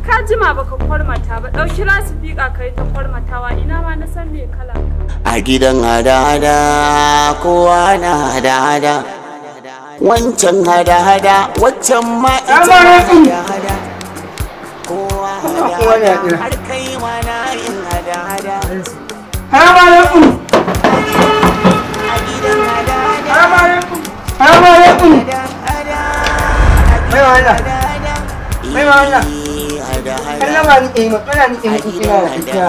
Ka jima baka kwarmata ba, ɗauki lasifika kai ta kwarmatawa ina ma na san me kalan ka. A gidan hada-hada kowa na hada-hada. Wancan hada-hada, waccan ma ita hada-hada. Kowa hada-hada, har kai ma na yin hada-hada. Salamu alaikum. A gidan hada-hada. Salamu alaikum. Salamu alaikum. Mai wahala. Mai wahala. Sallama nake yi, magana nake yi ina da ita.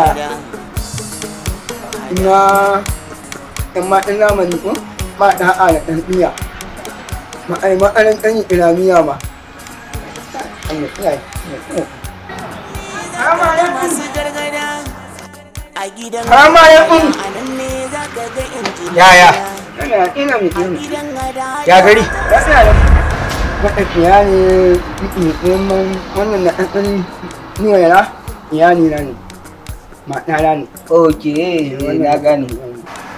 Ina ɗan matan zamani ko ba ɗa'a da ɗan iya. Ma'aikaran ɗan islamiyya ma. Allah kiyaye. Salamu alaikum. Salamu alaikum. Yaya? Ina mai ina. Ya gari? Wata iyali neman wannan na ɗan niwayara iyali na ne. Matana ne. Ok, na gane.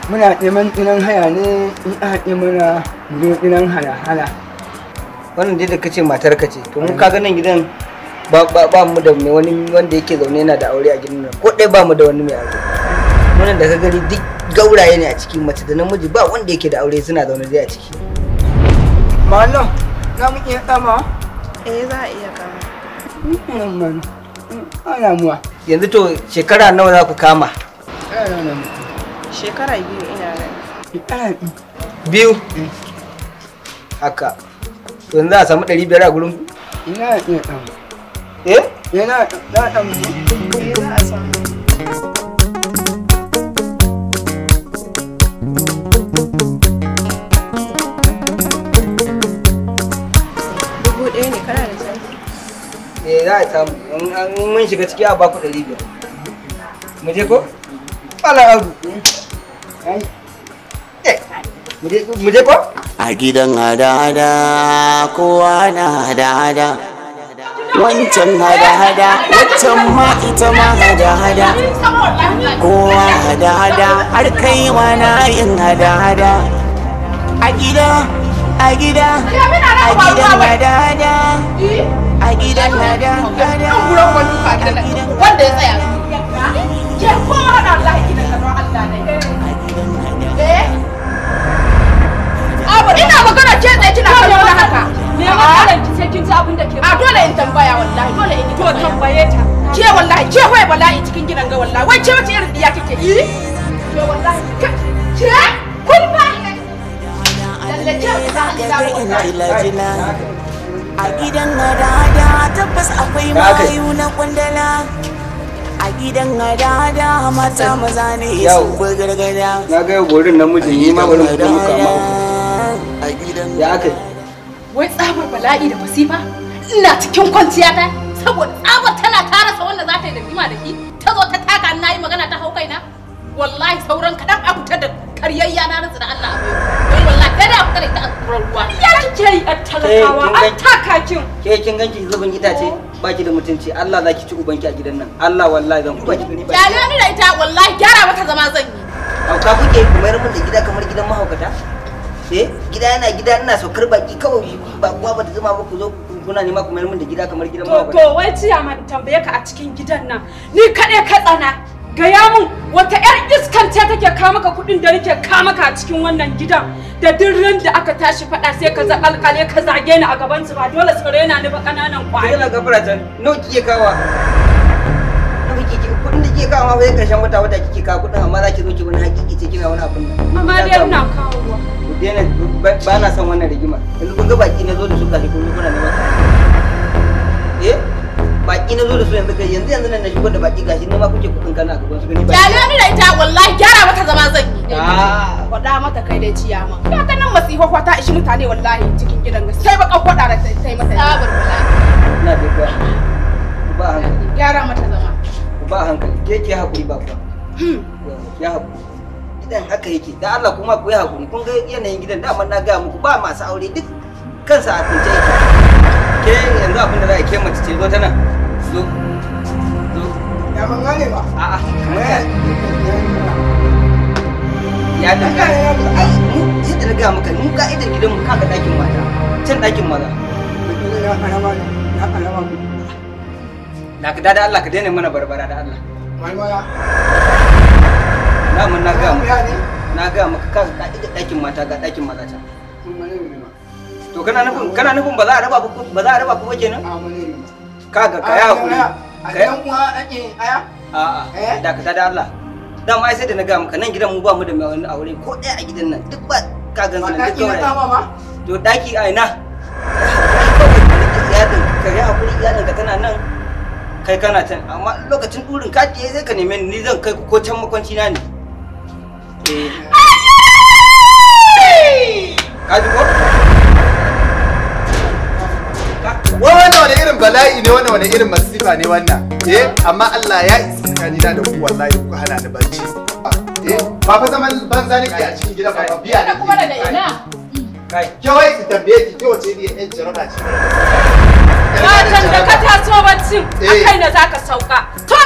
Muna neman tsinan haya ne in aka mana mu zo tsinan hala-hala. Wannan dai da kace matar ka ce, to mun kaga nan gidan ba mu da mai wani wanda yake zaune yana da aure a gidan nan. Ko ɗaya ba mu da wani mai aure. Wannan da ka gani duk gauraye ne a ciki, mace da namiji ba wanda yake da aure suna zaune dai a ciki. Mallam, za mu iya kama? Eh, za a iya kama. Ana muwa. Yanzu to shekara nawa za ku kama? Shekara 2 ina gani. Shekara 2? Haka. To yanzu za a samu 500 a gurin ku? Ina iya kama. Eh? Yana za a samu. Eh, za a samu. $1,000 ne, kana da canji? Eh, za a samu. In mun shiga ciki a baku 500. Mu je ko? Ala Audu. Mu je ko? A gidan hada-hada kowa na hada-hada. Wancan hada-hada, waccan ma ita ma hada-hada. Kowa hada-hada, har kai ma na yin hada-hada. A gida, a gida, a gidan hada-hada. A gidan hada-hada. Wanda ya tsaya. Ke kowa hada Allah gidan ka don Allah ne. Eh? Ina magana ke tsaye kina kallo na haka. Me matsalar ki sai kin ji abin da ke A dole in tambaya wallahi, dole in yi to tambaye ta. Ke wallahi, ke hoye bala'i cikin gidan ga wallahi. Wai ke wace irin diya kike yi? Ke wallahi, ke kun ba. Lalle ke ta wallahi. A gidan hada-hada tabbas akwai mayu na kwandala. A gidan hada-hada mata maza ne su bi gargada. Na ga yau gorin namijin yi ma bari mu fito muka ma. Ya aka yi? Wai tsabar bala'i da masifa? Ina cikin kwanciya ta saboda tsabar tana tarasa wanda za ta yi da kima da shi. Ta zo ta taka na yi magana ta hau kaina. Wallahi sauran kaɗan a fita da karyayya na rantsa da Allah a bai. Wallahi kada a fita da ita a tsoron ruwa. Ya kike yi a talakawa an taka kin. Ke kin ganki zubin itace baki da mutunci. Allah za ki ci ubanki a gidan nan. Allah wallahi zan ku baki gani ba. Kyale ni da ita wallahi gyara mata zama zan yi. Hauka kuke ku mayar mun da gida kamar gidan mahaukata? Eh, gida yana gida ina saukar baki kawai ba kuwa bata zama ba ku zo kuna nema ku mayar mun da gida kamar gidan mahaukata. To wai ciyaman tambaye ka a cikin gidan nan. Ni kaɗai ka tsana. Gaya mun wata 'yar iskan ce take kawo maka kuɗin da nake kawo maka a cikin wannan gidan da duk ran da aka tashi faɗa sai ka zakalkale ka zage ni a gaban su ba dole su rena ni ba ƙananan ƙwari. Kina gafara can nawa kike kawa? Nawa kike kuɗin da kike kawo ma bai karshen wata wata kike kawo kuɗin amma za ki zo ki wani hakiki ce kina wani abun nan. Amma dai ina kawowa. Ku daina ba na son wannan rigima. Yanzu kun ga baki na zo da su gashi kun kuna neman. Eh? Baki na zo da su yanzu kai yanzu yanzu nan na shigo da baki gashi ne ma kuke kudin kana a gaban su gani ba. Kyale ni da ita wallahi gyara mata zama zan yi. Faɗa mata kai dai ciyama. Ga ta nan masifa ta ishi mutane wallahi cikin gidan ga sai bakan faɗa da sai mata. Tsabar wallahi. Ina da ba. Ba hankali. Gyara mata zama. Ba hankali. Ke ke hakuri ba kuwa. Ya hakuri. Gidan haka yake. Da Allah kuma ku yi hakuri. Kun ga yanayin gidan dama na ga muku ba masu aure duk kansa a kunce yake. Ke yanzu abin da za a ke mace ce zo ta nan. Zo. Zo. Ya ban gane ba. A'a, kamar ya. Ya da ai mu yadda na gaya maka mu ka'idar gidanmu kaga ɗakin mata. Can ɗakin maza. Ya karama ya karama. Da ka da Allah ka daina mana barbara da Allah. Malmala. Na mun na ga maka. Na ga maka ka ga ɗakin mata ga ɗakin maza can. To kana nufin ba za a raba ku ba za a raba ku ba kenan? Kaga ka ya hakuri. A gidan uwa ake aya? A'a. Da ka da Allah. Dama ai sai da na ga maka nan gidan mu ba mu da mai wani aure ko ɗaya a gidan nan duk ba ka gan su nan duk gauraye. To ɗaki a ina? Ka yi hakuri iyalinka tana nan kai kana can amma lokacin ɗurin kati zai ka neme ni zan kai ku ko can makwanci na ne. Eh. Ka ji ko? Wannan wani irin bala'i ne, wannan wani irin masifa ne wannan. Eh, amma Allah ya isa tsakanina da ku wallahi kuka hana ni barci. Eh, ba fa zaman banza nake a cikin gidan ba biya ne. Kuma daga ina? Kai. Ke wai ki tambaye ki ke wace ne yan jaraba ce? Matan da ka taso baccin a kai na zaka sauka. To